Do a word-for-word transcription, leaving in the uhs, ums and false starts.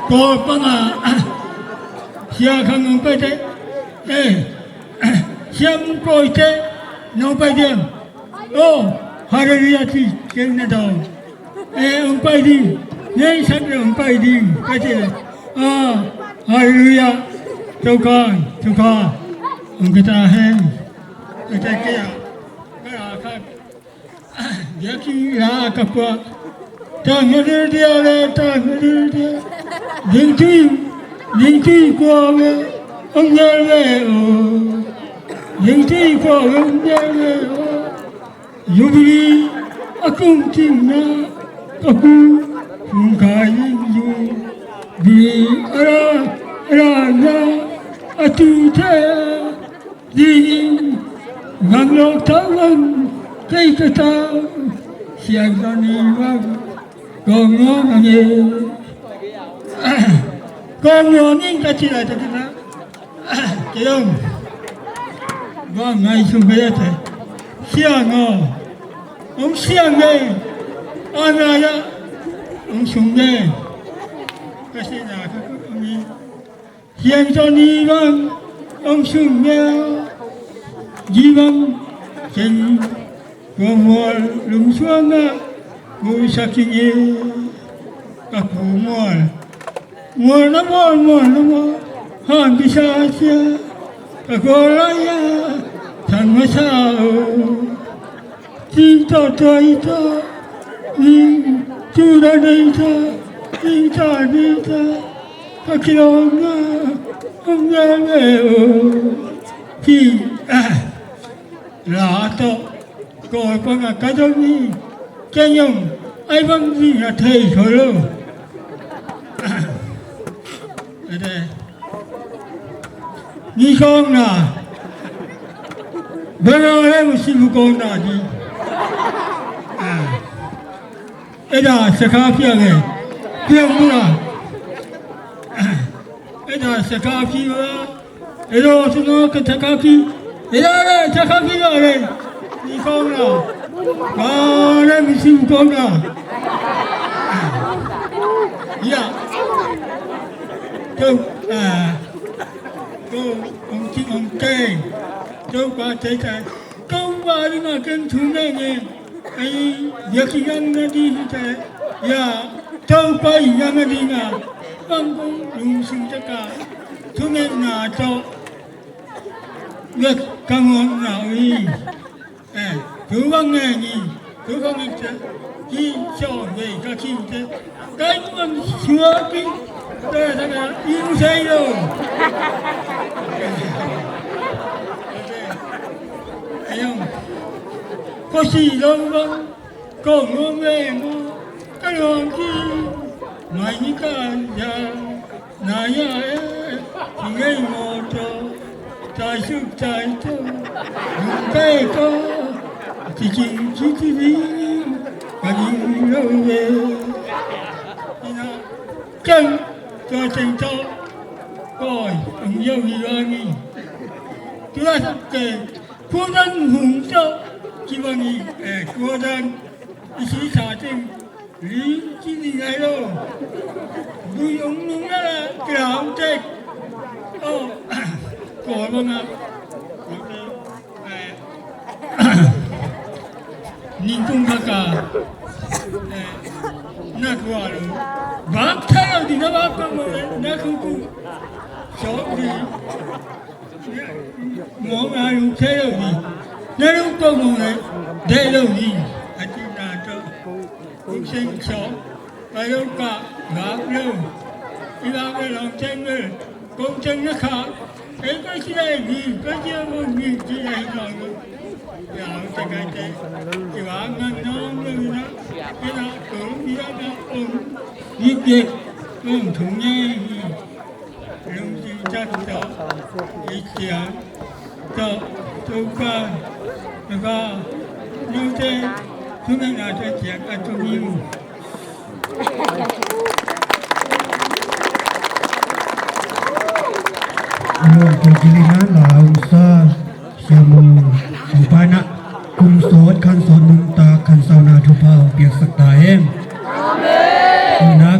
Ko panga, sia khang nong pai te, eh, siam koi te nong pai diam. Oh, hallelujah ci keng na dong. Eh, hong pai ding, nei sak le hong pai ding ka ci. Ah, hallelujah. Tokan, tokan. Hong kita hen. Kita kia. Kala khat. Biakinn la ka pua. Tang hallelujah le, tang hallelujah. Ding tui, ding tui kua le. Hong yal le o. Ding tui kua le, hong yal le o. Jubilee a kum cingna ka pu hong kai in Jubilee a ra, a ra na a tu te a ding in ngang lok tau lam kei ka tau siang zon i wang kong nuam a nge kong nuam in ka ci lai ta kita. Kei dong. Bang ngai sung kei ate. Siang o. Ong siang ngai. Ana ya. Ong sung ngai. Kasi na ka ong i. Siang Johnny bang. Ong sung ngai. Ji bang. Ken. Kua mual lungsuang a. Musak king i. Ka ku mual. Mual na mual, mual na mual. Han bisa sia. Ka kual lai a. Thang masa o. Ting to toi to. Ning tu da nei to. Ning ta nei to. Ka kilong a. Hong ya me o. Ki. Ah. La to. Ko panga ka dong ni. Kei yong. Ai bang ni a thei ko lo. Ade. Ni kong na. Banga le mu si mu kong na ni. Ah. Eda saka pia le. Pia mu na. Eda saka pia. Eda saka ka saka pia. Eda le saka pia le. Ni kong na. Ka le mu si mu kong na. Ya. Kau, ah. Kau, ong ting ong teng. Kau ba tei tai. Kau ba li ma ken tu ne ne. Ai, ya ki yang na di hi te. Ya, tau pai yang na di na. Bang kong lung sing te ka. Tu ne na to. Ya, ka ngong na ui. Eh, tu bang ne ni. Tu bang ne te. Ki so ne ka ki te. Kai bang sua ki. Te ta ka. Ing sai lo. Ayong. Ko si lo bang. Kong ngong e ngong ka lawng ki mai ni kan ya na ya e ki ngei mawtaw tai suk tai taw lungkai taw ki king ki ki ni ka ning lo e. Ina keng tua teng taw koi ang yau hi wangi tua sak teng Kuadan hong tawh kibangi eh kuadan i si sa teng ling ci ni ngai lo. Bui hong nung na la kilau tek. Oh, ko banga. Ningkung kaka. Na kualu. Bak thayo di na bak pamo na kuku. Sok di. Mawng a lungthei lo ding na lungkong mawng le deih lo ding a cihna tawh kong seng sawm a lo kah gak lo. I lak le lawng ceng le kong ceng na khak ei ka ci lai ding ka cia mawng ding ci lai ding. Lawng ceng ai te i lak ngan nawng lo na i lak kong i lak na ong yik yik ong thung nge hi. Lungsim tak tawh i ciang tawh Topa Topa note thungetna tawh ciang a tung hi. Lungsim kili na lausa siamu Topa na Kum sawt khan sawt nuntak khansauna thupha hong piaksak ta hen. Amen.